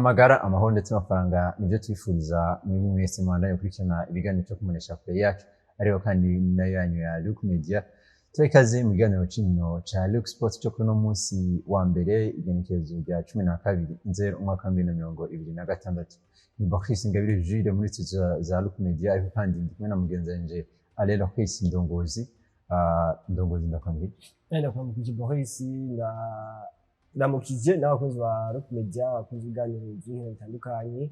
Amagara, amahoro ndetse n'amafaranga nibyo twifuriza muri mwese mwandanye gukurikirana ibiganiro cyo kumenyesha kure yacu, ariko kandi nayo yanyu ya Luke Media. Tubahe ikaze mu kiganiro c'inkino ca Luke Sports cyo kuri uno munsi wa mbere, igenekerezo rya 12 Nzero umwaka wa 2026. Ni Boris Ingabire Jules muri studio za Luke Media, ariko kandi ndi kumwe na mugenzi wanje Alelo Chris Ndongozi. Ndongozi, ndakwambwiye. Ndakwambukije Boris, ndamukije n'abakozi ba Rock Media, abakozi b'ibiganiro by'inkino bitandukanye.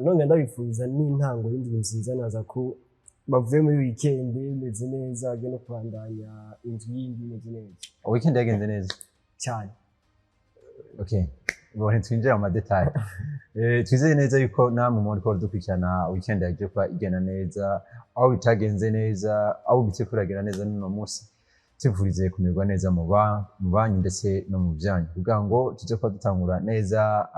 None ndabifuriza n'intango y'indwi nziza. Naza ko bavuye muri weekend bimeze neza, bagiye no kubandanya indwi yindi imeze neza. Weekend yagenze neza? Cyane. Okay, bon, ntitwinjira mu ma détails. Twizeye neza yuko namwe muri ko dukurikirana weekend yagiye kuba igenda neza, aho bitagenze neza, aho bitse kuragera neza n'uno munsi. Tubifurize kumererwa neza mu banyu ndetse no mu byanyu, kugira ngo tuze kuba dutangura neza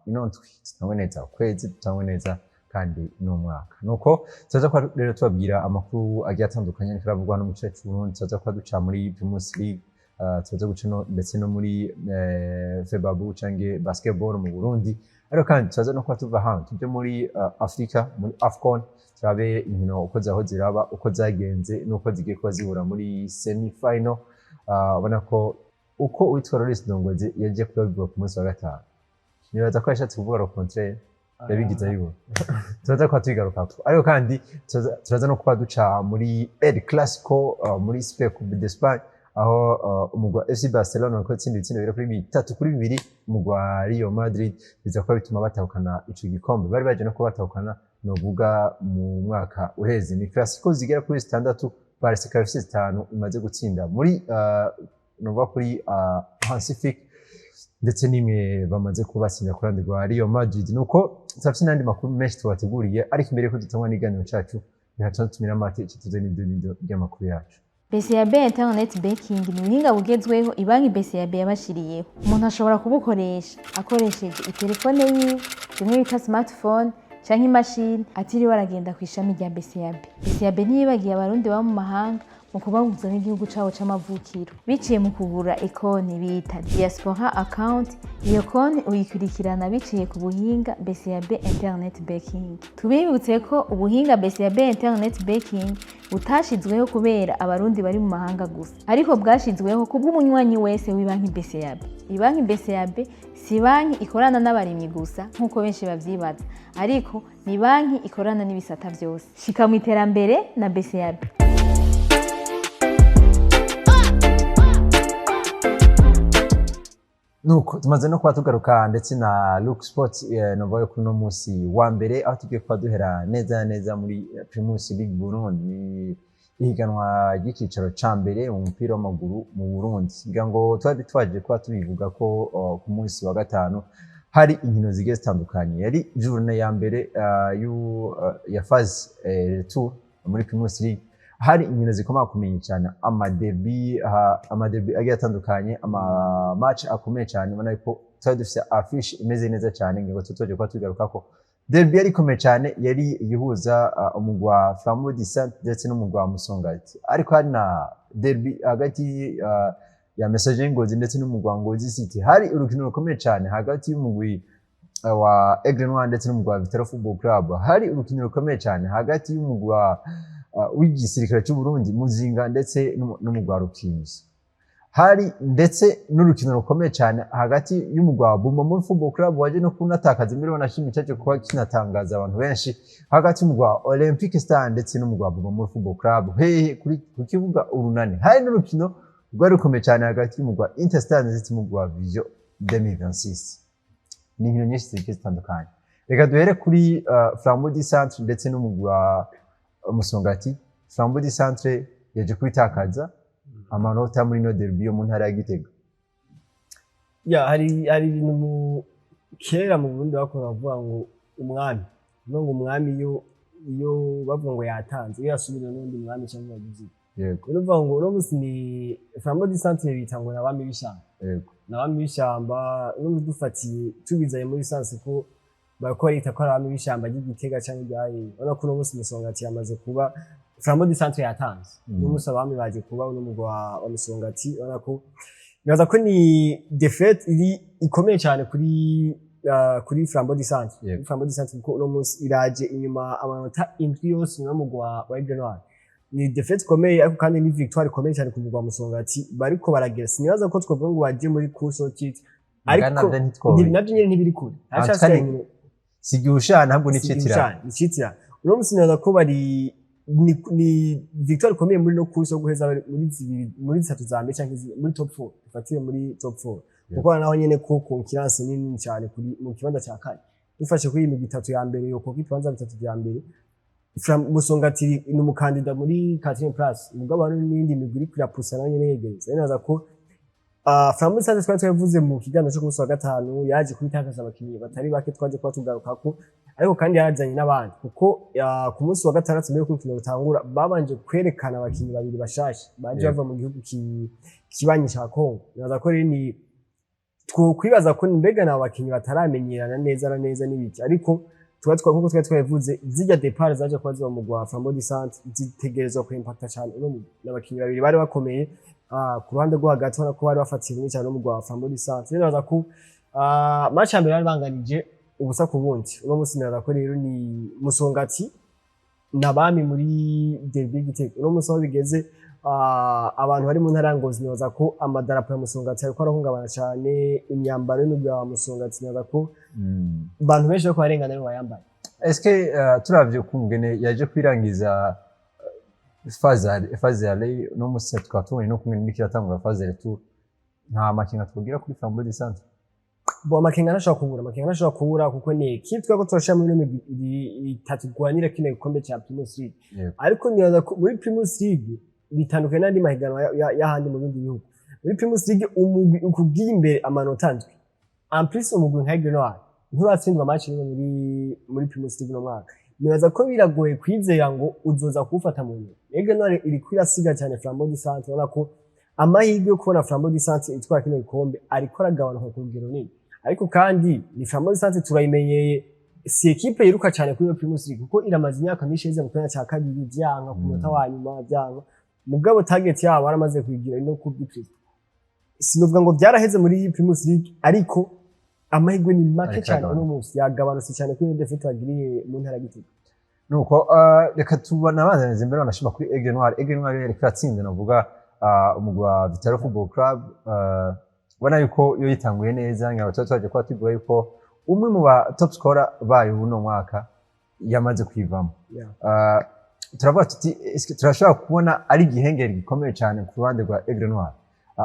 ino ndwi, dutangwe neza ukwezi, dutangwe neza kandi n'umwaka. Nuko tuza kuba rero tubabwira amakuru agiye atandukanye ariko aravugwa no mu gice c'Uburundi. Tuza kuba duca muri Primus League, tuza guca ndetse no muri FEBABU canke basketball mu Burundi, ariko kandi tuza no kuba tuva hano tujye muri Afrika, muri AFCON, turabe inkino uko zaho ziraba, uko zagenze n'uko zigiye kuba zihura muri semi final. Ubona ko uko uwitwa Loris Ndongozi yagiye kuba bivuga ku munsi wa gatanu, nibaza ko yashatse kuvuga le contraire, yabigize abibona. Turaza kuba tubigarukako, ariko kandi turaza no kuba duca muri El Clasico, muri Super Coupe d'Espagne, aho umugwa FC Barcelona wariko utsinda ibitsindo bigera kuri 3-2 umugwa wa Real Madrid, biza kuba bituma batahukana ico gikombe bari baje no kuba batahukana novuga mu mwaka uheze. Ni Clasico zigera kuri zitandatu Barca ikaba ifise zitanu imaze gutsinda muri novuga kuri Hansi Flick, ndetse n'imwe bamaze kubatsinda ku ruhande rwa Real Madrid. Nuko turafise n'andi makuru menshi tubateguriye, ariko imbere yuko dutangwa n'ikiganiro cacu, reka tuze tumire amate, tuze n'ido ry'amakuru yacu. BCAB Internet Banking ni ubuhinga bugezweho ibanki BCAB yabashiriyeho. Umuntu ashobora kubukoresha akoresheje itelefone yiwe, bimwe bita smartphone, canke imashini, atiriwe aragenda ku ishami rya BCAB. BCAB ntiyibagiye Abarundi baba mu mahanga mu kubahuza n'igihugu cabo c'amavukiro biciye mu kugura ikonti bita Diaspora Account. Iyo konti uyikurikirana biciye ku buhinga BCAB Internet Banking. Tubibutse ko ubuhinga BCAB Internet Banking butashizweho kubera Abarundi bari mu mahanga gusa, ariko bwashizweho kubw'umunywanyi wese w'ibanki BCAB. Ibanki BCAB si banki ikorana n'abarimyi gusa nk'uko benshi bavyibaza, ariko ni banki ikorana n'ibisata vyose. Shika mu iterambere na BCAB. Nuko tumaze no kuba tugaruka ndetse na Luke Sports, novuga kuri uno munsi wa mbere, aho tugiye kuba duhera neza na neza muri Primus League Burundi. Ni ihiganwa ry'icicaro ca mbere mu mupira w'amaguru mu Burundi. Ngira ngo twari twaje kuba tubivuga ko ku munsi wa gatanu hari inkino zigiye zitandukanye. Yari journée ya mbere ya phase retour muri Primus League. Hari inkino zikomakomeye cyane, ama derby agiye atandukanye, ama match akomeye cyane. Ubona ko twari dufise affiche imeze neza cyane. Ngira ngo tutoje kuba tubigarukako. Derby yari ikomeye cyane, yari ihuza umugwi wa Flambeau du Centre ndetse n'umugwi wa Musongati, ariko hari na derby hagati ya Messager Ngozi ndetse n'umugwi wa Ngozi City. Hari urukino rukomeye cyane hagati y'umugwi wa Aigle Noir ndetse n'umugwi wa Vital'O Football Club. Hari urukino rukomeye cyane hagati y'umugwi wa w'igisirikare cy'u Burundi Muzinga ndetse n'umugwi wa Rukinzo. Hari ndetse n'urukino rukomeye cyane hagati y'umugwi wa Bumamuru Football Club, waje no kunatakaza imbere, banashimye cyaje kuba kinatangaza abantu benshi, hagati y'umugwi wa Olympic Star ndetse n'umugwi wa Bumamuru Football Club, hehe? Kuri ku kibuga Urunani. Hari n'urukino rwari rukomeye cyane hagati y'umugwi wa Interstar ndetse n'umugwi wa Vision 2026. Ni inkino nyinshi zigiye zitandukanye. Reka duhere kuri Flambeau du Centre ndetse n'umugwi wa Musongati. Flambeau du Centre yaje kubitakaza amanota muri no derby yo mu ntara ya Gitega. Ya, hari ibintu mu kera mu Burundi bakunda kuvuga ngo umwami, kuvuga ngo umwami iyo bavuga ngo yatanze, iyo yasubiriwe n'undi mwami cyangwa yagize. Urumva ngo uno munsi ni Flambeau du Centre bita ngo n'abami b'ishamba. N'abami b'ishamba n'ubu dufatiye tubizanye muri sens ko bariko barita ko ari abami b'ishamba ry'Igitega canke rya hehe. Urabona ko uno munsi Musongati yamaze kuba, Flambeau du Centre yatanze. Uno munsi abami baje kuba uno mugwi wa Musongati. Urabona ko nibaza ko ni défaite iri ikomeye cyane kuri kuri Flambeau du Centre. Yego. Kuri Flambeau du Centre, kuko uno munsi iraje inyuma amanota 7 yose inyuma y'umugwi wa Aigle Noir. Ni défaite ikomeye, ariko kandi ni victoire ikomeye cyane ku mugwi wa Musongati bariko baragera. Sinibaza ko twovuga ngo baje muri course au titre, ariko navyo ntitwobe navyo nyene ntibiri kure. Ah, kandi si igihushana, ahubwo ni icitirano. Ni icitirano. Uno munsi nibaza ko bari ni victoire ikomeye muri no course yo guheza bari muri zibiri, muri zitatu za mbere canke muri top 4, dufatire muri top 4, kuko naho nyene ko concurrence ni nini cyane kuri mu kibanza cya kane. Dufashe kuri iyi migwi itatu ya mbere yokoka ibibanza bitatu vya mbere, Musongati ni umukandida muri quatrième place, mugabo hari n'iyindi migwi iriko irapusa nayo nyene yegereza. Nibaza ko Flambeau Centre twari twabivuze mu kiganiro cyo ku munsi wa gatanu, yaje kubitakaza abakinyi batari bake, twaje kuba tugarukako, ariko kandi yarazanye n'abandi, kuko ku munsi wa gatandatu mbere yuko urukino rutangura babanje kwerekana abakinyi babiri bashasha baje bava mu gihugu kibanyi ca Congo. Nibaza ko rero ni twokwibaza ko mbega ni abakinyi bataramenyerana neza na neza n'ibiki, ariko tuba twa nkuko twari twabivuze, zirya départ zaje kuba ziba mu gwa Flambeau du Centre zitegerezwa ku impacta cyane uno mugwi. N'abakinyi babiri bari bakomeye ku ruhande rwo hagati, ubona ko bari bafatiye runini cyane n'umugwi wa Flambeau du Centre. Rero nibaza ko match ya mbere bari banganije ubusa ku bundi. Uno munsi nibaza ko rero ni Musongati n'abami muri derby y'Igitega. Uno munsi aho bigeze, abantu bari mu ntara ya Ngozi, nibaza ko amadarapo ya Musongati ariko arahungabana cyane, imyambaro y'umugwi wa Musongati, nibaza ko abantu benshi bariko barengana aribo bayambaye. Eske turavye ukungene yaje kwirangiza phase aller, no musi tukaba tubonye no kumwe n'iriko iratangura phase retour, nta makenga twogira kuri Flambeau du Centre? Bo, amakenga ntashobora kubura, amakenga ntashobora kubura, kuko ni équipe twako turashira muri ino migwi itatu irwanira kino gikombe ca Primus League. Ariko nibaza ko muri Primus League bitandukanye n'andi mahiganwa y'ahandi mu bindi bihugu. Muri Primus League umugwi ukugiye imbere amanota 7, en plus umugwi nka Aigle Noir nturatsindwa match rimwe muri Primus League no mwaka. Nibaza ko biragoye kwizera ngo uzoza kuwufata mu nyuma. Aigle Noir iriko irasiga cyane Flambeau du Centre. Ubona ko amahirwe yo kubona Flambeau du Centre itwara kino gikombe ariko aragabanuka ku rugero runini, ariko kandi ni Flambeau du Centre turayimenyeye, si équipe yiruka cyane kuri iyo Primus League, kuko iramaze imyaka myinshi iheze mu kibanza cya kabiri, vyanka ku munota wa nyuma vyanka, mugabo target yabo baramaze kuyigira ino Coupe du Président. Sinovuga ngo byaraheze muri Primus League, ariko amahirwe ni make Ariko cyane. agabanuka. Uno munsi yagabanutse cyane kuri iyo défaite bagiriye mu ntara ya Gitega. Nuko reka tubona banzaniza imbere, banashima kuri Aigle Noir. Aigle Noir yariko iratsinda, navuga umugwi wa Vital'O Football Club. Ubona yuko yo yitanguye neza, nkaba tuba twaje kuba tuvuga yuko umwe mu ba top scorer bayo uno mwaka yamaze kwivamo. Turavuga tuti eske turashobora kubona ari igihengeri gikomeye cyane ku ruhande rwa Aigle Noir?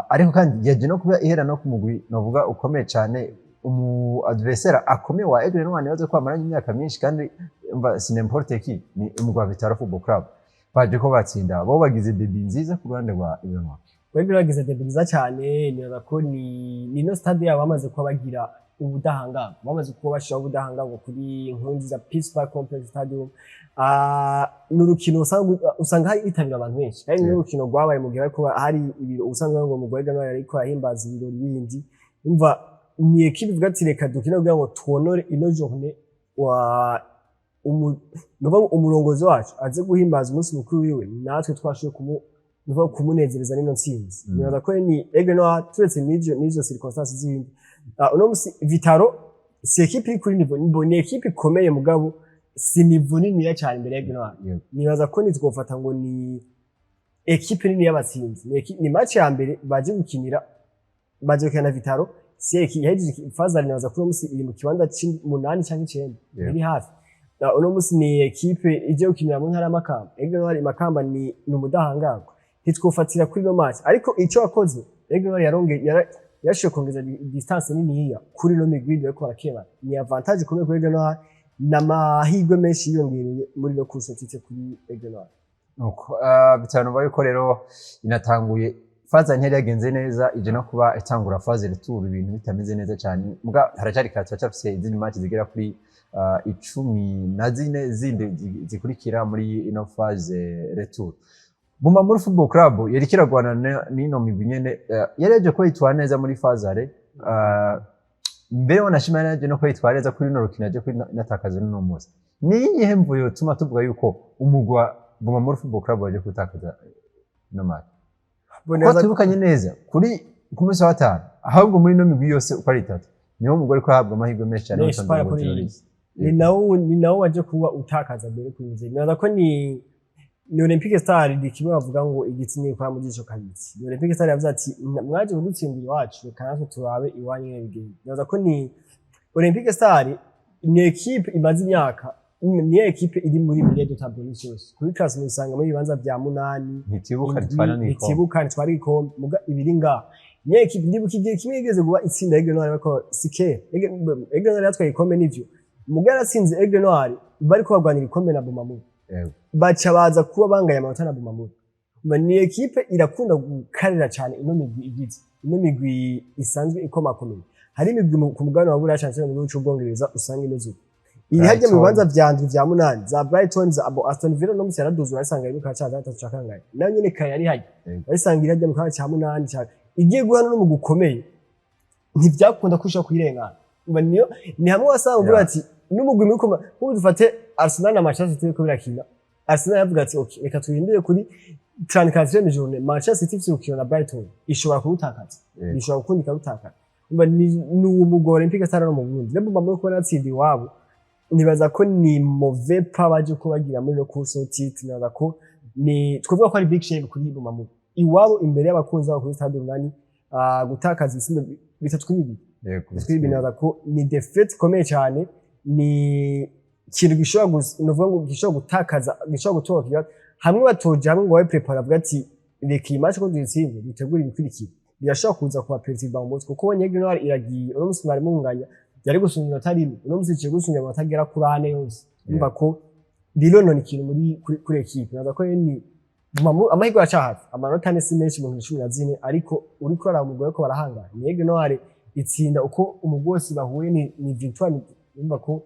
Ariko kandi yaje no kuba ihera no ku mugwi novuga ukomeye cyane, umu adversaire akomeye wa Aigle Noir nibaze ko bamaranye imyaka myinshi, kandi umva si n'importe qui, ni umugwi wa Vital'O Football Club. Baje ko batsinda, bo bagize début nziza ku ruhande rwa Aigle Noir. Aigle bagize début nziza cyane. Nibaza ko ni no stade yabo bamaze kuba bagira ubudahangarwa, bamaze kuba bashiraho ubudahangarwa kuri Nkurunziza Peace Park Complex Stadium. Ni urukino usanga hari hitabira abantu benshi, kandi ni urukino rwabaye mu gihe bariko hari ibiro usanga ngo umugwi wa Aigle Noir ariko arahimbaza ibirori bindi. Umva, ni équipe ivuga ati reka dukine kugira ngo twonore ino journée wa nuvuga ngo umurongozi wacu aze guhimbaza umunsi mukuru wiwe, natwe twashoboye nuvuga kumunezereza n'ino ntsinzi. Nibaza ko ni Aigle Noir, turetse n'izo circonstances zindi. Uno musi Vital'O si équipe iri kuri niveau, ni équipe ikomeye, mugabo si niveau niniya cyane imbere ya Aigle Noir. Nibaza ko nitwofata ngo ni équipe nini y'abatsinzi. Ni match ya mbere baje gukinira, baje gukina na Vital'O, si équipe yahejeje phase aller. Nibaza ko uno musi iri mu kibanza c'umunani canke icenda, iri hafi. Uno musi ni équipe ije gukinira mu ntara ya Makamba. Aigle Noir i Makamba ni umudahangarwa, ntitwofatira kuri ino match, ariko ico yakoze Aigle Noir yarashoboye kongeza distance niniya kuri ino migwi bariko barakebana. Ni avantage ikomeye kuri Aigle Noir, n'amahirwe menshi yiyongereye muri no course titre kuri Aigle Noir. Nuko bitanu yuko rero inatanguye phase ntiyari yagenze neza, ije no kuba itangura phase retour ibintu bitameze neza cyane, muga haracyari kare, turacyafise izindi match zigera kuri 14 zindi zikurikira muri ino phase retour. Bumamuru Football Club yari kiragwana n'ino migwi nyene, yari yaje ko yitwara neza muri phase aller, mbere wanashima yari yaje no ko yitwara neza kuri runo rukino, yaje kuri inatakaza n'uno munsi. Ni iyihe mvo yotuma tuvuga yuko umugwi wa Bumamuru Football Club waje gutakaza ino match? Ko twibukanye neza kuri ku munsi wa gatanu, ahubwo muri ino migwi yose uko ari itatu Niho umugore ariko ahabwa amahirwe menshi cyane Menshi witwa par rapport Ndongo y'iyi. Joris. Ni nawo waje kuba utakaza mbere kuri Nzeri. Nibaza ko ni Olympique Star, ni kimwe bavuga ngo igiti ni kwa mu jisho kabitsi. Ni Olympique Star yavuze ati: "Mwaje kudutsindira iwacu, reka natwe turabe iwanyu ingene bigenda." Nibaza ko ni Olympique Star, ni équipe imaze imyaka, ni équipe iri muri milieu de tableau yose. Kuri classe musanga muri ibibanza vya munani, Ntitibuka, indwi, ntitwara n'igikombe. Ntitibuka, ntitwara igikombe, muga ibiri ngaha. Niyo équipe, ndibuka igihe kimwe yigeze kuba itsinda Aigle Noir, ariko si kera. Aigle Noir yatwaye igikombe nivyo, muga yaratsinze Aigle Noir bariko barwanira igikombe na Bumamuru, baca baza kuba bangaye amanota na Bumamuru. Ni équipe irakunda gukarira cyane ino migwi igize ino migwi isanzwe ikomakomeye. Hari imigwi ku mugabane wa Buraya, cyane cyane mu gihugu c'Ubwongereza, usanga imeze uko iri hajya mu Brighton. bibanza vya ndwi, vya munani, za Brighton, za abo Aston Villa no musi yaraduze, urasanga iri mu kaca ca gatatu ca kangahe, nayo nyene kare yari hajya, urasanga iri hajya mu kaca ca munani ca igiye guhana n'umugwi ukomeye, ntivyakunda ko ushobora kuyirengana. Umva, niyo ni hamwe wasanga uvuga ati n'umugwi muri koma, nk'ubu dufate Arsenal na Manchester City biriko birakina, Arsenal yavuga ati: "Okay, reka turindire kuri 34e journée, Manchester City ifise urukino na Brighton, ishobora kurutakaza, ishobora gukunda ikarutakaza." Umva, ni uwo mugwi wa Olympique Star no mu Burundi rero Bumamuru kubona yatsinda iwabo, nibaza ko ni mauvais pas baje ko bagira muri no course au titre. Nibaza ko ni twavuga ko ari big shame kuri Bumamuru iwabo, imbere y'abakunzi babo kuri Stade Urunani, gutakaza ibitsindo 3-2. Twebwe nibaza ko ni défaite ikomeye cyane, ni ikintu gishobora novuga ngo gishobora gutakaza, gishobora gutoka ikibazo hamwe batoje hamwe ngo babe préparé, bavuga ati: "Reka iyi match ko duyitsinze, dutegure ibikurikira." Birashobora kuza kuba perturber mu mutwe, kuko ubonye Aigle Noir iragiye uno munsi mwari munganya, yari gusumba inota rimwe, uno munsi iciye gusumba amanota agera kuri ane yose. Urumva ko bironona ikintu kuri équipe. Nibaza ko rero ni amahirwe aracahafi, amanota ane si menshi mu nkino 14, ariko uriko uraraba umugwi bariko barahangana ni Aigle Noir, itsinda uko umugwi wose bahuye ni victoire. Urumva ko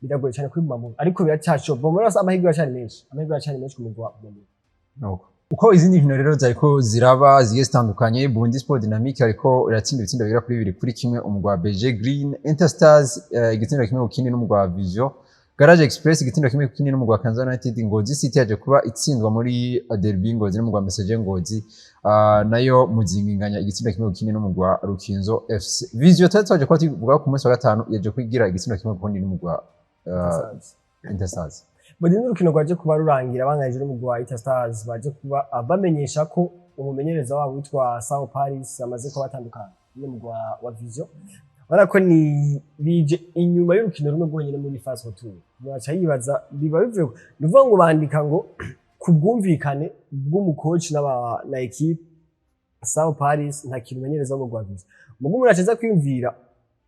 biragoye cyane kuri Bumamuru, ariko biracyashoboka. Bumamuru amahirwe aracari menshi, amahirwe aracari menshi ku mugwi wa Bumamuru. Nuko uko izindi nkino rero zariko ziraba zigiye zitandukanye, Burundi Sport Dynamique ariko iratsinda ibitsindo bigera kuri 2-1 umugwi wa BG Green, Interstars igitsindo 1-0 n'umugwi wa Vision, Garage Express igitsindo 1-0 n'umugwi wa Kansas United. Ngozi City yaje kuba itsindwa muri Derby Ngozi n'umugwi wa Messager Ngozi, nayo Muzinga inganya igitsindo 1-0 n'umugwi wa Rukinzo FC. Vision twari twaje kuba tuvuga ku munsi wa gatanu yaje kugira igitsindo 1-0 n'umugwi wa Interstars. Buri n'urukino rwaje kuba rurangira banganyije n'umugwi wa Interstars, baje kuba bamenyesha ko umumenyereza wabo witwa Sao Paris amaze kuba batandukana n'umugwi wa Vision. Urabona ko ni bije inyuma y'urukino rumwe rwonyine muri phase retour. Baca yibaza biba bivuye, ni ukuvuga ngo bandika ngo ku bwumvikane bw'umukoci na équipe, Sao Paris nta kintu umenyereza w'umugwi wa Vision. Mugwi umuntu acaza kwiyumvira: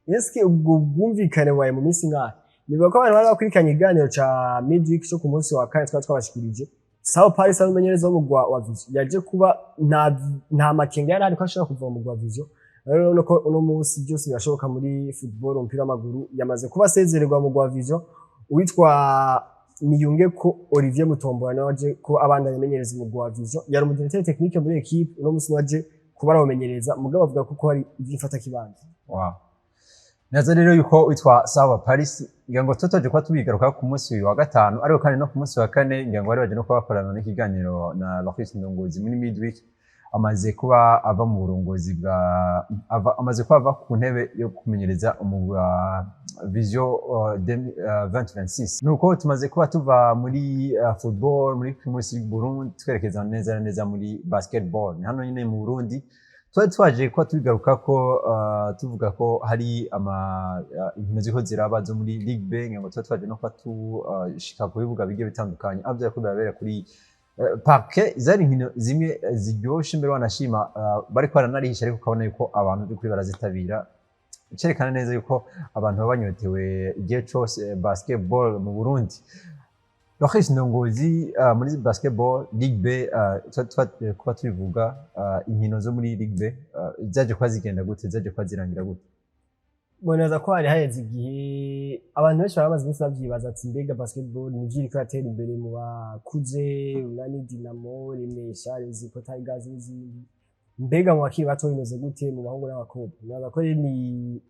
eske ubwo bwumvikane bubaye mu minsi ingahe? Nibuka ko abantu bari bakurikiranye ikiganiro ca Midweek cyo ku munsi wa kane twari twabashikirije, Sao Paris ari umumenyereza w'umugwi wa Vision, yaje kuba nta makenga yari ahari ko ashobora kuva mu mugwi wa Vision. Rero urabona ko uno munsi byose birashoboka muri football, umupira w'amaguru. Yamaze kuba asezererwa mu mugwi wa Vision. Uwitwa Niyungeko Olivier Mutombora nawe aje kuba abandanya amenyereza umugwi wa Vision, yari umu directeur technique muri équipe, uno munsi nawe aje kuba arawumenyereza, mugabo bavuga ko hari ivy'imfatakibanza. Wow. Naza rero yuko witwa Sawa Paris, ngira ngo tutoje kuba tubigaruka ku munsi wa gatanu, ariko kandi no ku munsi wa kane ngira ngo bari baje no kuba bakorana n'ikiganiro na Loris Ndongozi muri midweek. Amaze kuba ava mu burongozi bwa amaze kuba ava ku ntebe yo kumenyereza umugwi wa Vision 2026. Nuko tumaze kuba tuva muri football muri Primus League Burundi, twerekeza neza na neza muri basketball. Ni hano nyine mu Burundi twari twaje kuba tubigaruka ko tuvuga ko hari ama inkino ziriko ziraba zo muri Ligue B. Ngira ngo tuba twaje no kuba tushika ku bibuga bigiye bitandukanye aho vyariko birabera kuri parquet. Zari inkino zimwe ziryoshe mbere, wanashima bariko baranarihisha, ariko ukabona yuko abantu by'ukuri barazitabira, cerekana neza yuko abantu baba banyotewe igihe cose basketball mu Burundi. Loris Ndongozi, muri basketball Ligue B, tuba kuba tubivuga, inkino zo muri Ligue B zaje kuba zigenda gute, zaje kuba zirangira gute? Mboneza ko hari haheze igihe abantu benshi bari bamaze iminsi bavyibaza ati: "Mbega basketball nivyo iriko iratera imbere mu bakuze, Urunani, Dinamo, Remesha, Reziko Tigers n'izindi, mbega mu bakiri bato bimeze gute, mu bahungu n'abakobwa?" Nibaza ko rero ni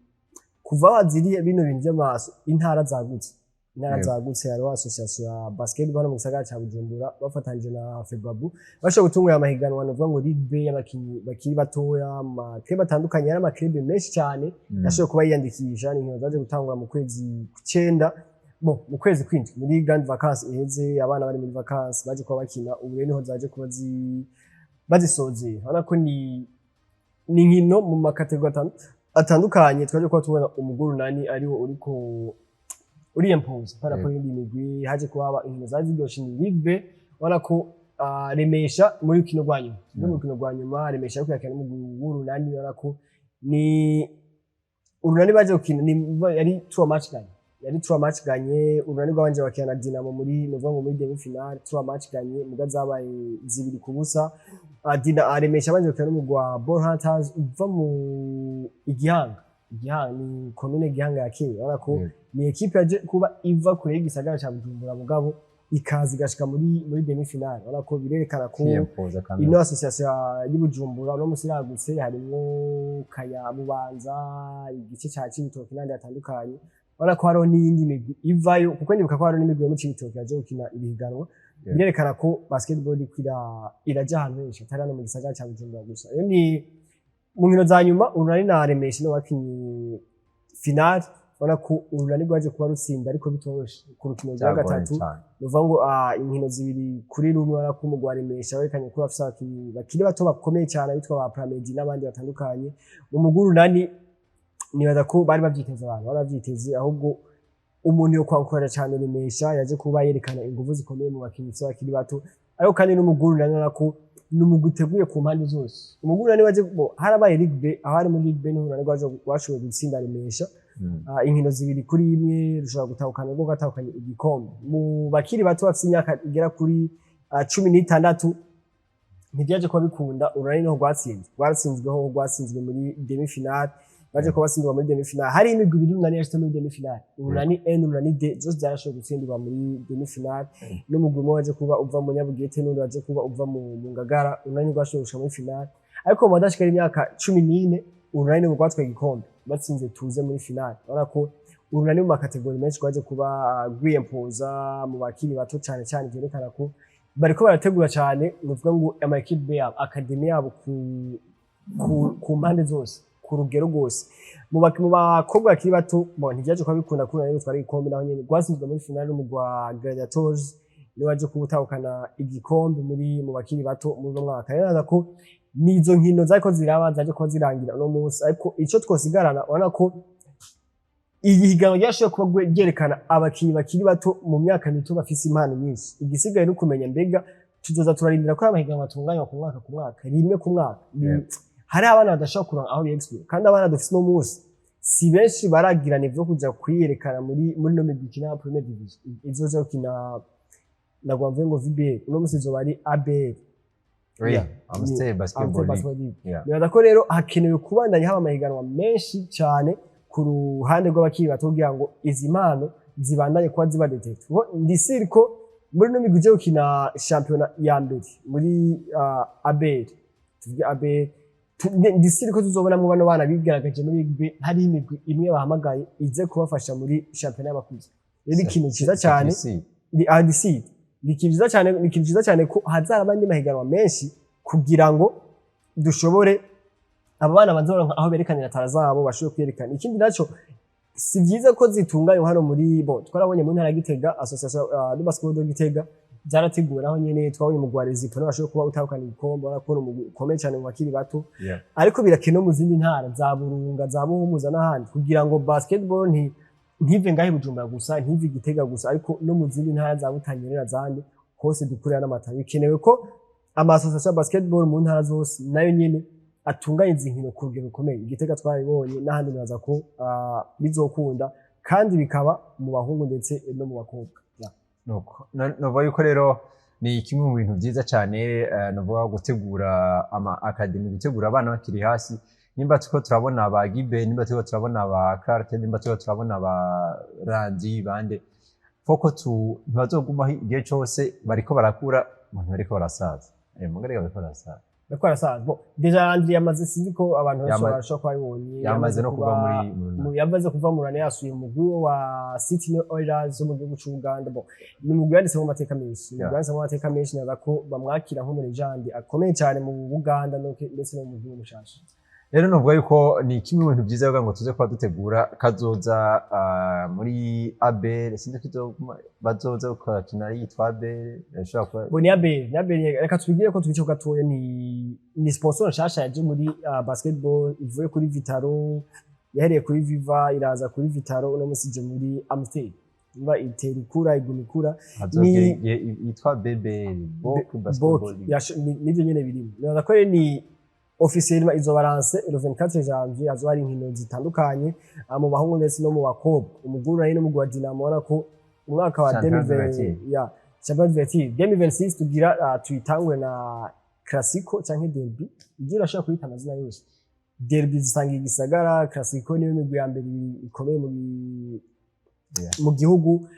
kuva baziriye bino bintu vy'amaso, intara zagutse. Intara zagutse. Hariho association ya basketball mu gisagara ca Bujumbura bafatanyije na FEBABU bashobora gutunganya amahiganwa, novuga ngo Ligue B y'abakinyi bakiri batoya mu ma club atandukanye. Hari ama club menshi cyane yashoboye kuba yiyandikisha. Ni inkino zaje gutangura mu kwezi kw'icenda, bon, mu kwezi kw'indwi, muri grande vacances iheze. Abana bari muri vacances baje kuba bakina. Ubu rero niho zaje kuba bazisozera. Urabona ko ni inkino mu ma catégories atandukanye. Twaje kuba tubona umugwi Urunani ariwo uriko uriyempoza par rapport y'indi migwi. Haje kuba haba inkino zari ziryoshe, ni Ligue B. Ubona ko Remesha muri rukino rwa nyuma, mu rukino rwa nyuma Remesha ariko yakina n'umugwi w'Urunani. Ubona ko ni Urunani baje gukina, ni yari trois match gagné, yari trois match gagné. Urunani rwabanje bakina na Dinamo muri, novuga ngo muri demi finale, trois match gagné, muga zabaye 2-0. Dina Remesha abanje gukina n'umugwi wa Ball Hunters uva mu Igihanga. Igihanga ni commune Gihanga ya kera. Urabona ko ni équipe yaje kuba iva kure y'igisagara ca Bujumbura, mugabo ikaza igashika muri demi finale. Urabona ko birerekana ko Kwiyempoza kamere. ino association y'Ibujumbura uno musi iragutse, harimwo Kaya, Bubanza, igice ca Cibitoke n'ahandi hatandukanye. Urabona ko hariho n'iyindi migwi ivayo, kuko ndibuka ko hariho n'imigwi yo mu Cibitoke yaje gukina ibihiganwa. Birerekana ko basketball iriko iraja ahantu henshi, atari hano mu gisagara ca Bujumbura gusa. Rero ni mu nkino za nyuma, Urunani na Remesha nibo bakinye finale. Urabona ko Urunani rwaje kuba rutsinda, ariko bitoroshe, ku rukino rwa Byagoranye gatatu. cane. Nuvuga ngo inkino 2-1. Urabona ko umugwi wa Remesha werekanye ko bafise abakinyi bakiri bato bakomeye cyane, abitwa ba Pramedi n'abandi batandukanye. Mu mugwi Urunani nibaza ko bari bavyiteze, abantu bari bavyiteze. Ahubwo umuntu yo kwankora cyane Remesha yaje kuba yerekana inguvu zikomeye mu bakinyi bakiri bato. Ariko kandi n'umugwi Urunani, urabona ko ni umugwi uteguye ku mpande zose. Umugwi Urunani waje bo harabaye Ligue B, aho ari muri Ligue B niho Urunani rwaje rwashoboye gutsinda Remesha inkino 2-1, rushobora gutahukana, rwo rwatahukanye igikombe mu bakiri bato bafite imyaka igera kuri 16. Ntivyaje kuba bikunda. Urunani niho rwatsinzwe, rwatsinzweho, rwatsinzwe muri demi finale. Baje kuba batsindwa muri demi finale. Hari imigwi ibiri Urunani yashitse muri demi finale, Urunani N, Urunani D, zose zarashoboye gutsindirwa muri demi finale n'umugwi umwe waje kuba uva mu Nyabugete, n'undi waje kuba uva mu Ngagara. Urunani rwashoboye gushika muri finale, ariko mu badashikara imyaka 14 Urunani nibwo rwatwaye igikombe, batsinze tuze muri finale. Urabona ko Urunani mu ma catégories menshi rwaje kuba rwiyempoza mu bakiri bato cyane cyane. Vyerekana ko bariko barategura cyane, nuvuga ngo ama équipe yabo, académie yabo ku mpande zose, ku rugero rwose. Mu bakobwa bakiri bato bo ntivyaje kuba bikunda kuri Urunani rutwara igikombe. Naho nyene rwatsinzwe muri finale n'umugwi wa Gladiators, niwe waje kuba utahukana igikombe mu bakiri bato muri uno mwaka. Rero naza ko nizo nkino zariko ziraba, zaje kuba zirangira uno munsi. Ariko ico twosigarana, urabona ko iyi higanwa ryashoboye kuba ryerekana abakinyi bakiri bato mu myaka mito bafise impano nyinshi. Igisigaye ni ukumenya mbega tuzoza turarindira ko aya mahiganwa atunganywa ku mwaka ku mwaka, rimwe ku mwaka? Hari abana badashobora kuronka aho biyexprime, kandi abana dufise uno munsi si benshi baragira niveau kuja kwiyerekana muri no migwi ikina première division izoza gukina. Nagwa mvuge ngo VBL uno munsi izoba ari ABL. Oui, Amstel Amstel Basketball League. Basketball League. Nibaza ko rero hakenewe kubandanya haba amahiganwa menshi cyane ku ruhande rw'abakiri bato, kugira ngo izi mpano zibandanye kuba ziba détecté, kuko ndisiri ko muri no migwi ije gukina shampiyona ya mbere muri ABL, tuvuge ABL, ndisiri ko tuzobonamwo bano bana bigaragaje muri Ligue B. Hari imigwi imwe bahamagaye ize kubafasha muri shampiyona y'abakuze. Rero ikintu cyiza cyane ni ADC, ni ikintu cyiza cyane, ni ikintu cyiza cyane ko hazaraba andi mahiganwa menshi, kugira ngo dushobore abo bana banza baronka aho berekanira talent zabo, bashobore kwerekana. Ikindi naco, si byiza ko zitunganywa hano muri bo. Twarabonye mu ntara ya Gitega, association de basketball de Gitega byarateguwe. Naho nyene twabonye umugwi wa Rezipo bashobora kuba utahukana igikombe. Urabona ko ni umugwi ukomeye cyane mu bakiri bato. Ariko birakenewe mu zindi ntara za Burunga, za Buhumuza n'ahandi, kugira ngo basketball ntive ngaho i Bujumbura gusa, ntive i Gitega gusa, ariko no mu zindi ntara za Butanyerera, zandi hose dukurira n'amata. Bikenewe ko ama association ya basketball mu ntara zose nayo nyene atunganya izi nkino ku rugero rukomeye. Igitega twarabibonye, n'ahandi nibaza ko bizokunda, kandi bikaba mu bahungu ndetse no mu bakobwa. Yeah. Nuko novuga yuko rero ni kimwe mu bintu byiza cyane, novuga gutegura ama académie, gutegura abana bakiri hasi. Nimba turiko turabona ba Gibe, nimba turiko turabona ba Clark, nimba turiko turabona ba Randi bande foko tu ntibazogumaho igihe cose, bariko barakura, umuntu bariko barasaza, mugare bariko barasaza. Ariko arasaza. Bon, déjà Landry yamaze, sinzi ko abantu benshi bashobora kuba babibonye. Yamaze no kuva muri Yamaze kuva mu Rwanda, yasuye umugwi wa City Oilers wo mu gihugu c'u Buganda. Bon, ni umugwi yanditsemo amateka menshi, ni umugwi yanditsemo amateka menshi. Naza ko bamwakira nk'umu légende akomeye cyane mu Buganda ndetse no mu mugwi mushasha. Rero novuga yuko ni kimwe mu bintu byiza kugira ngo tuze kuba dutegura kazoza muri ABL. Sinzi ko bazoza gukina yitwa ABL, irashobora kuba. Bo ni ABL, ni ABL. Reka tubigire ko tubice gatoya. Ni sponsor nshasha yaje muri basketball, ivuye kuri Vital'O, yahereye kuri Viva, iraza kuri Vital'O, uno musi ije muri Amstel. Niba itera ikura, iguma ikura. Hazogera igihe yitwa BBL, Bok Basketball League. Nivyo nyene birimo. Nibaza ko rero ni officiellement izoba lancé le 24 janvier. Hazoba hari inkino zitandukanye mu bahungu ndetse no mu bakobwa. Umugwi nari n'umugwi wa Dinamo, ubona ko umwaka wa Champion 2020 d'ouverture. Ya Champion d'ouverture 2026 tugira tuyitangure na Classico canke Derby. Ibyo urashobora kuyita amazina yose. Derby zisanga igisagara, Classico niyo migwi ya mbere ikomeye mu gihugu.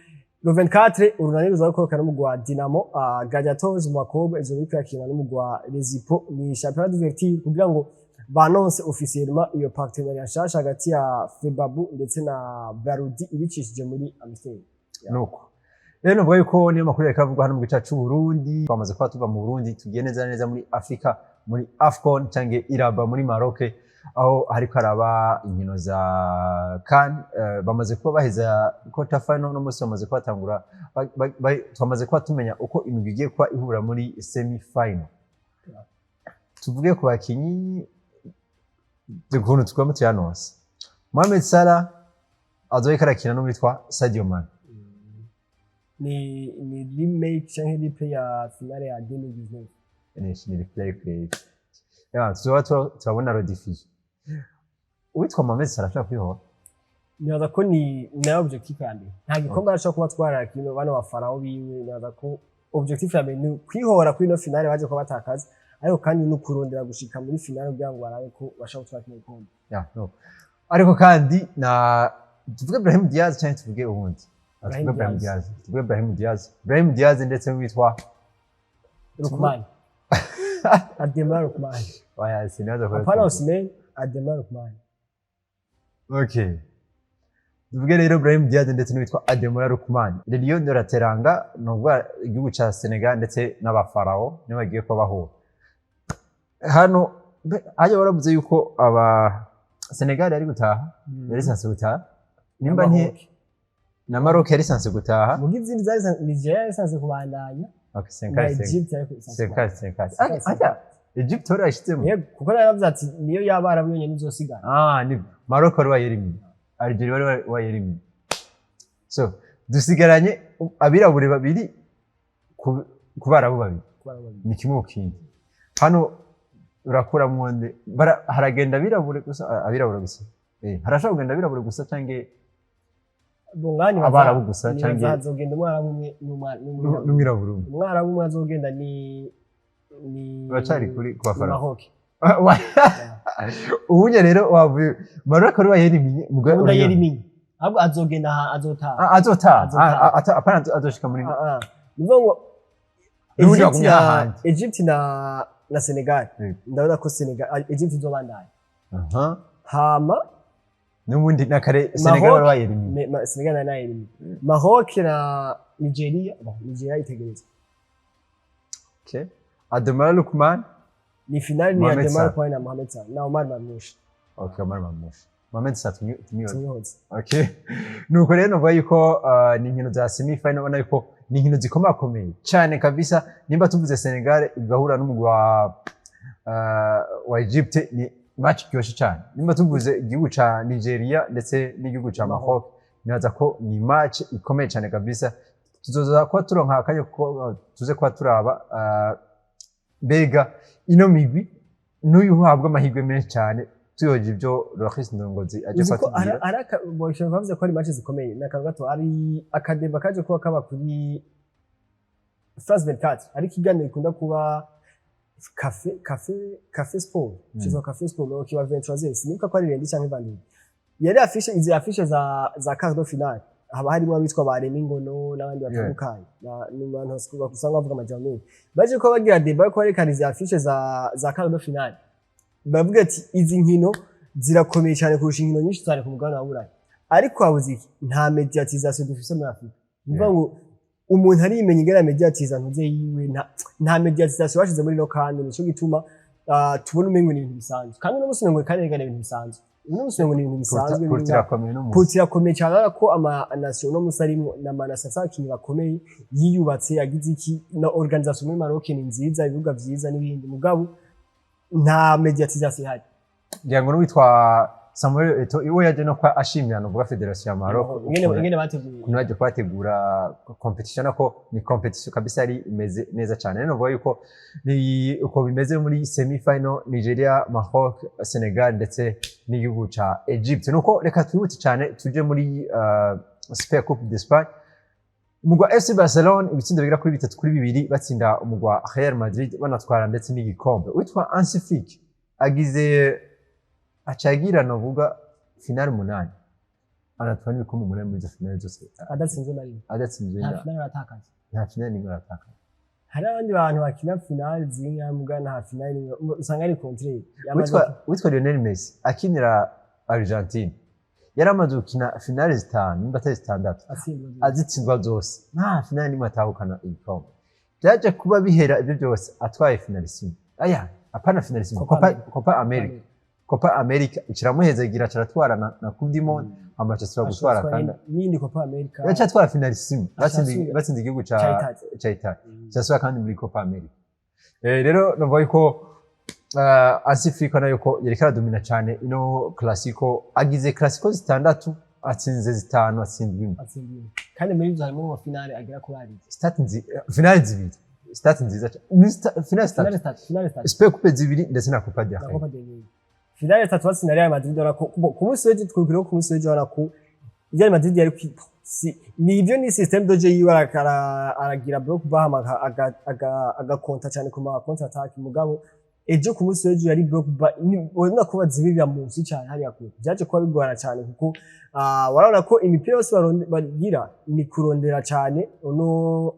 Le 24 Urunani ruza gukorokana n'umugwi wa Dinamo, Gladiators mu bakobwa izo biriko irakina n'umugwi wa Rezipo. Ni championnat d'ouverture kugira ngo banonse officiellement iyo partenariat nshasha hagati ya Febabu ndetse na Brarudi ibicishije muri Amstel. Nuko rero novuga yuko niyo makuru yariko aravugwa hano mu gice c'u Burundi. Twamaze kuba tuva mu Burundi, tugiye neza na neza muri Afrika, muri AFCON canke Iraba muri Maroc, aho hariko haraba inkino za CAN. Bamaze kuba baheza quarter final, no munsi bamaze kuba batangura, twamaze kuba tumenya uko imigwi igiye kuba ihura muri semi final. Tuvuge ku bakinyi, ukuntu tugomba tuyanonse. Mohamed Salah azoba arakina n'uwitwa Sadio Mane. Ni remake canke replay ya finale ya 2019. Ni replay kweli. Ya, tuzoba turabona rediffusion. Uwitwa Mohamed Salah ashobora kwihora. Nibaza ko ni nayo objectif ya mbere. Nta gikombe arashobora kuba atwara kino bano bafaraho biwe. Nibaza ko objectif ya mbere ni kwihora kuri ino finale baje kuba batakaza, ariko kandi no kurondera gushika muri finale kugira ngo barabe ko bashobora gutwara kino gikombe. Ya, no. Ariko kandi na tuvuge Brahim Diaz cyangwa tuvuge uwundi? Ah, Brahim tuvuge Brahim Diaz. Diaz. Tuvuge Brahim Diaz. Brahim Diaz ndetse n'uwitwa Lookman, Ademola Lookman. Oya, sinaza ko. Apana Osimhen, Ademola Lookman. Okay. Tuvuge rero Brahim Diaz ndetse n'uwitwa Ademola Lookman. Les Lions de la Teranga, ni ukuvuga igihugu ca Senegal ndetse n'Abafarao, nibo bagiye kuba bahura. Hano hajya baravuze yuko aba Senegal yari gutaha, yari censé gutaha. Nimba nti na Maroc yari censé gutaha. Muga izindi zari Nigeria yari censé kubandanya Okay, na cinquante cinq. Egypt yari censé. 50-50. 50. Ajya Egypt wari wayishizemo. Yego, kuko naravuze ati niyo yabarabu yonyene izosigara. Ah, ni Maroc wari wayirimiye. Algeria wari wayirimiye. So, dusigaranye abirabure babiri ku barabu babiri. Kubarabu babiri. Ni kimwe mu kindi. Hano urakuramwo nde? Haragenda abirabure gusa, abirabure gusa. Harashobora kugenda abirabure gusa canke Bongani abarabu gusa canke hazogenda umwarabu umwe n'umwirabure. N'umwirabure umwe. Umwarabu umwe azogenda ni Uracari kuri ku Bafaransa. Maroc. Ubunye rero wavuye Maroc wari wayirimiye muga. Ubundi yeriminye, ahubwo azogenda aha, azotaha. Ah, azotaha. Azotaha. Ah, apana azoshika muri Ah, ah. Ni ukuvuga ngo N'ubundi Egypt bagumye na hahandi. Egypt na Senegal. Ndabona ko Senegal, Egypt izobandanya. Hama N'ubundi na kare Senegal Maroc wari wayirimiye. Senegal nayo nayirimiye. Maroc na Nigeria, bon, Nigeria itegereza. Okay. Ademola Lookman. Ni finale, ni Mohamed Ademola Salah. Lookman na Mohamed Salah na Omar Marmoush. Okay, Omar Marmoush. Mohamed Salah tumwibaze. Tumwihoze. Okay. Nuko rero novuga yuko ni inkino za semi final, ubona yuko ni inkino zikomakomeye cyane kabisa. Nimba tuvuze Senegal igahura n'umugwi wa Egypte, ni match iryoshe cyane. Nimba tuvuze igihugu ca Nigeria ndetse n'igihugu ca Maroc, nibaza ko ni match ikomeye cyane kabisa. Tuzoza kuba turonka akanya ko tuze kuba turaba mbega ino migwi n'uyu uhabwa amahirwe menshi cyane, tuyoje ibyo Loris Ndongozi aje Uzi ko kubatubwira. Bavuze ko ari match zikomeye. Ni akantu gato, ari aka débat kaje kuba kaba kuri France 24, ariko ikiganiro gikunda kuba Café Sport, cyitwa Café Sport, no kiba 23h, sinibuka ko ari lundi canke vendredi. Yari affiche, izi affiche za quart de finale. Haba harimo abitwa ba Remy Ngono n'abandi batandukanye. Ni abantu usanga bavuga amajambo menshi. Baje ko bagira débat ko berekana izi affiche za quart de finale, bavuga ati izi nkino zirakomeye cyane kurusha inkino nyinshi cyane ku mugabane wa Burayi, ariko habuze iki? Nta médiatisation dufise muri Afurika. Ni ukuvuga ngo umuntu arimenya ingene médiatisa ntuze yiwe. Nta médiatisation bashize muri no, kandi nico gituma tubona umengo ni ibintu bisanzwe. Kandi uno musi umengo, kandi ni ibintu bisanzwe, uno musi umengo ni ibintu bisanzwe. Porto irakomeye no mu Porto irakomeye cyane, urabona ko ama nation uno musi arimwo na ama nation afise abakinyi bakomeye, yiyubatse, yagize iki, na organisation muri Maroc ni nziza, ibibuga vyiza n'ibindi, mugabo nta médiatisation ihari. Ngira ngo n'uwitwa Samuel Eto'o iwe yaje no kwa ashimira nuvuga fédération ya Maroc ingene bateguye. Ukuntu baje kubategura compétition, nako ni compétition kabisa yari imeze neza cyane. Rero novuga yuko ni uko bimeze muri semi final: Nigeria, Maroc, Senegal ndetse n'igihugu ca Egypt. Nuko reka twihute cyane tuje muri Super Coupe d'Espagne. Umugwa FC Barcelone ibitsindo bigera kuri 3-2 batsinda umugwa Real Madrid, banatwara ndetse n'igikombe. Witwa Hansi Flick agize acagira novuga finale 8, anatwara n'ibikombe 8 muri izo finale zose. Adatsinzwe na rimwe. Adatsinzwe. Nta finale aratakaza. Nta finale n'imwe aratakaza. Hari abandi bantu bakina finale zinga, nta finale n'imwe, usanga ari contraire. Witwa Lionel Messi akinira Argentine yari amaze gukina finale 5, nimba atari 6, atsindwa zose. Azitsindwa zose, nta finale n'imwe atahukana igikombe. Byaje kuba bihera ibyo byose atwaye finalissime, aya apana finalissime, Copa Copa America. Copa America. Copa America ikiramuhezagira, caratwara na Coupe du Monde, amaca asubira gutwara kandi n'iyindi Copa America. Yacatwara finalissime, Asubira. Batsinze igihugu ca Ca Italy. Ca Italy, cyasubira kandi muri Copa America. Rero numva yuko Hansi Flick nayo ko yariko aradomina cyane ino Clasico. Agize Clasico 6, atsinze 5, atsinda imwe. Atsinda imwe. Kandi muri ibyo harimo finale agera kuri abiri. Finale 2, stat nziza cyane. Ni finale finale zitatu. 3, finale 3. Super Coupe zibiri ndetse na Copa del Na Rey. Copa del Rey. Finale 3 batsinda Real Madrid. Urabona ko ku munsi w'ejo, twibwira ko ku munsi w'ejo urabona ko Real Madrid yari si ni ibyo, ni système de jeu yiwe, aragira bloc bas, agakonta cyane ku ma contre attaque. Mugabo ejo, ku munsi w'ejo, yari bloc bas, urabona ko bazibirira munsi cyane hariya kure. Byaje kuba bigorana cyane kuko warabona ko imipira yose bagira ni kurondera cyane uno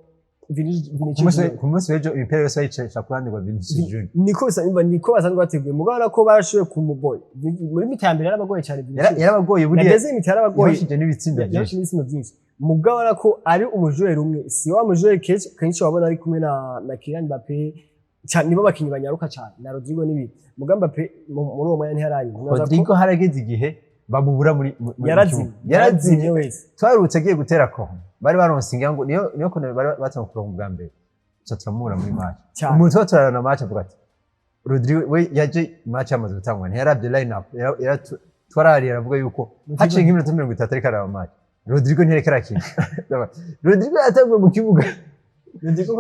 Vinicius Junior. Ku munsi w'ejo imipira yose bayicisha ku ruhande rwa Vinicius Junior. Niko basanzwe bateguye, mugabo urabona ko barashoboye kumuboya muri mi-temps ya mbere. Yarabagoye cyane Vinicius. Yarabagoye Na buriya. deuxième mi-temps yarabagoye. Yahushije n'ibitsindo byinshi. Yahushije n'ibitsindo byinshi, mugabo urabona ko ari umujoueur umwe, si wa mujoueur kenshi wabona ari kumwe na Kylian Mbappé cyane, nibo bakinyi banyaruka cyane, na Rodrigo n'ibindi. Mugabo Mbappé muri uwo mwanya ntiyarari. Rodrigo harageze igihe bamubura muri yarazimye. kibuga. Yarazimye. Yarazimye wese. Twarutse agiye gutera corner, bari baronse ingira ngo niyo corner bari batanga kuronka ubwa mbere, tuca turamubura muri match. Cyane. Umuntu tuba turarana match avuga ati Rodrigo we yaje match yamaze gutangwa, ntiyarabye line up. Twarariye, aravuga yuko haciye nk'iminota 30 ariko araba match, Rodrigo ntiyariko arakina. Rodrigo yatanguye mu kibuga. Rodrigo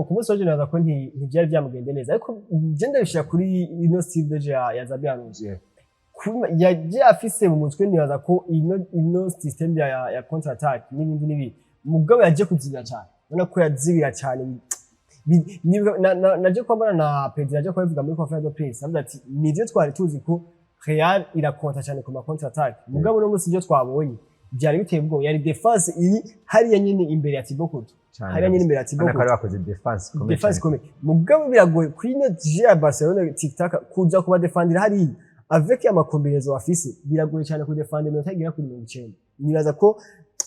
ku munsi w'ejo naza ko ntibyari byamugende neza, ariko je ndabishira kuri ino style de jeu ya Xabi Alonso. Yagiye afise mu mutwe, nibaza ko ino system ya contre attaque n'ibindi n'ibindi, mugabo yaje kuzibira cyane, ubona ko yazibira cyane. Naje kuba na Pedri yaje kubivuga muri conférence de presse, avuga ati nivyo twari tuzi ko Real irakonta cyane ku ma contre attaque, mugabo no munsi ibyo twabonye byari biteye ubwoba. Yari défense iri hariya nyine imbere ya Thibaut Courtois, hariya nyine imbere ya Thibaut Urabona ko bari Courtois. bakoze défense ikomeye Défense cyane. ikomeye, mugabo biragoye kuri ino jeu ya Barcelona tiki taka kuza kubadefandira hariya avec ama combinaisons bafise. Biragoye cyane kudefanda iminota igera kuri 90. Nibaza ko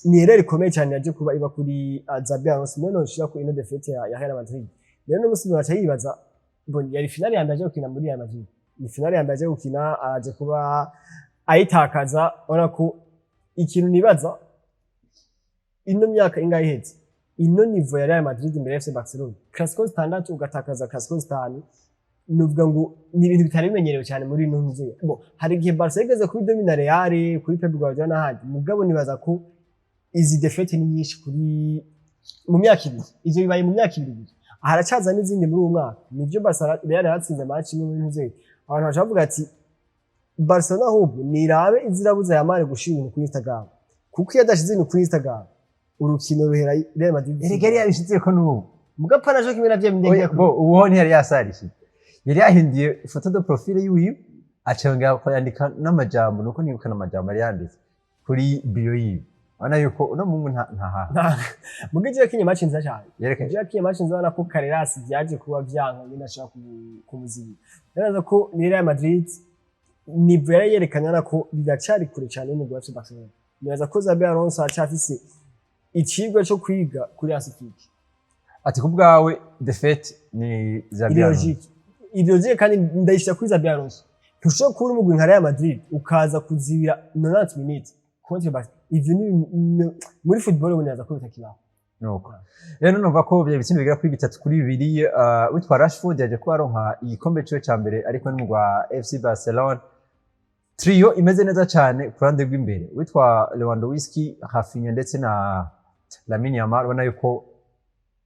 ni erreur ikomeye cyane yaje kuba iba kuri Xabi Alonso. None noshira ko ino défaite ya Real Madrid rero no musi baca yibaza, bon, yari finale ya mbere aje gukina muri Real Madrid, ni finale ya mbere aje gukina, araje kuba ayitakaza. Urabona ko ikintu nibaza, ino myaka ingahe ihetse, ino niveau ya Real Madrid imbere ya FC Barcelona, Clasico 6 ugatakaza Clasico 5, nuvuga ngo ni ibintu bitari bimenyerewe cyane muri ino nzu. Bon, hari igihe Barca yigeze kuri domina Real, kuri Pep Guardiola n'ahandi, mugabo nibaza ko izi défaite ni nyinshi kuri mu myaka 2. Ivyo bibaye mu myaka 2 gusa, haracaza n'izindi muri uwo mwaka. Nivyo, Barca, Real yaratsinze match imwe muri ntuze, abantu baca bavuga ati Barcelona ahubwo nirabe izirabuza Yamal gushira ibintu kuri Instagram, kuko iyo adashize ibintu kuri Instagram urukino ruhera Real Madrid. Erega yari yabishize ko n'ubu. Muga pana jo kimwe navyo Oya, ndenge. bo uwo ntiyari yasarishije, yari yahinduye photo de profil yiwe, acongera yandika n'amajambo, nuko nibuka n'amajambo yari yanditse kuri bio yiwe. Urabona yuko uno muhungu nta Muga ejo yakinye match nziza cyane. Yerekanye. Ejo yakinye match nziza, ubona ko Carreras byaje kuba vyanka nyine ashaka kumuzibira. Naraza ko ni Real Madrid niveau yari yerekanye, urabona ko biracari kure cyane y'umugwi wa FC Barcelona. Nibaza ko Xabi Alonso acafise icigwa co kwiga kuri Hansi Flick. Ati ku bwawe défaite ni Xabi Alonso. Idéologique, idéologique, kandi ndayishira kuri Xabi Alonso. Ntushobora kuba uri umugwi nka Real Madrid ukaza kuzibira 90 minutes contre Barca. Ivyo ni muri football ubu nibaza ko bitakibaho. Nuko rero numva ko byari ibitsindo bigera kuri 3-2. Witwa Rashford yaje kuba aronka igikombe ciwe ca mbere ariko n'umugwi wa FC Barcelona. Trio imeze neza cyane ku ruhande rw'imbere, witwa Lewandowski, Raphinha ndetse na Lamine Yamal, ubona yuko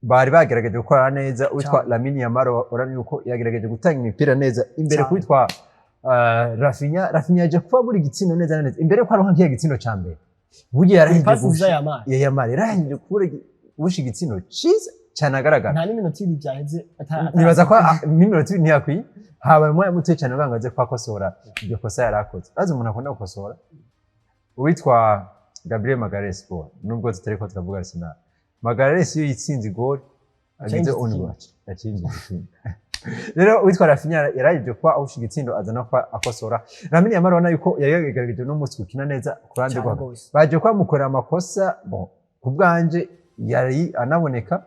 bari bagerageje gukora neza. Witwa Lamine Yamal, urabona yuko yagerageje gutanga imipira neza imbere ku witwa Raphinha. Raphinha yaje kuba buri gitsindo neza na neza imbere yuko aronka kiya gitsindo ca mbere. Burya yarahejeje Pasi nziza ya Yamal. Ya Yamal yarahejeje kubura gusha igitsindo ciza cyane agaragara. Nta n'iminota 2 byaheze Nibaza ko n'iminota 2 ntiyakwiye, habaye umwanya muto cyane kugira ngo aze kuhakosora iryo kosa yari akoze. Azi umuntu akunda gukosora, uwitwa Gabriel Magalhaes. Bo nubwo tutari ko turavuga Arsenal, Magalhaes iyo yitsinze igol agize Acinjiza own igitsindo. goal, acinjiza igitsindo. Rero uwitwa Raphinha yaraje kuba ahusha igitsindo, aza no kuba akosora. Lamine Yamal, urabona yuko yari yagerageje no munsi gukina neza ku ruhande Cyane rwa rwose. Baje kuba bamukorera amakosa. Bon, ku bwanje yari anaboneka,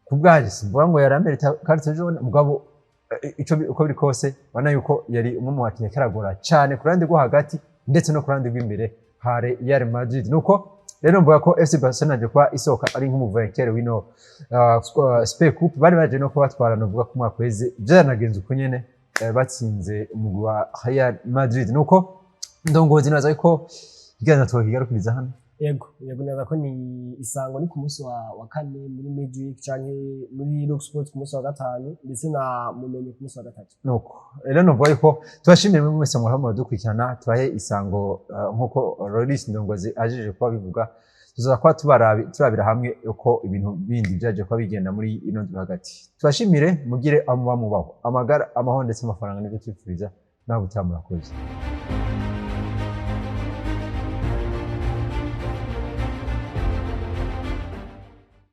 ku bwanje simvuga ngo yari amerita carte jaune, mugabo ico uko biri kose ubona yuko yari umwe mu bakinyi karagora cyane ku ruhande rwo hagati ndetse no ku ruhande rw'imbere ha Real Madrid. Nuko rero mvuga ko FC Barcelona yaje kuba isohoka ari nk'umu vainqueur w'ino Super Coupe. Bari baje no kuba batwara, novuga ko umwaka weze byanagenze uko nyene, batsinze umugwi wa Real Madrid. Nuko ndongozi, naza yuko ikiganiro twokigarukiriza hano. Yego, neza ko ni isango ni ku munsi wa kane muri Midweek canke muri Rock Sports ku munsi wa gatanu, ndetse na Mumenye ku munsi wa gatatu. Nuko rero numva yuko tubashimire mwe mwese muhora muradukurikirana. Tubahe isango nkuko Loris Ndongozi ajeje kuba bivuga, tuzaza kuba turabira hamwe uko ibintu bindi byaje kuba bigenda muri ino ndwi hagati. Tubashimire, mugire aho muba mubaho, amagara, amahoro ndetse amafaranga nibyo twifuriza. Nawe utaha, murakoze.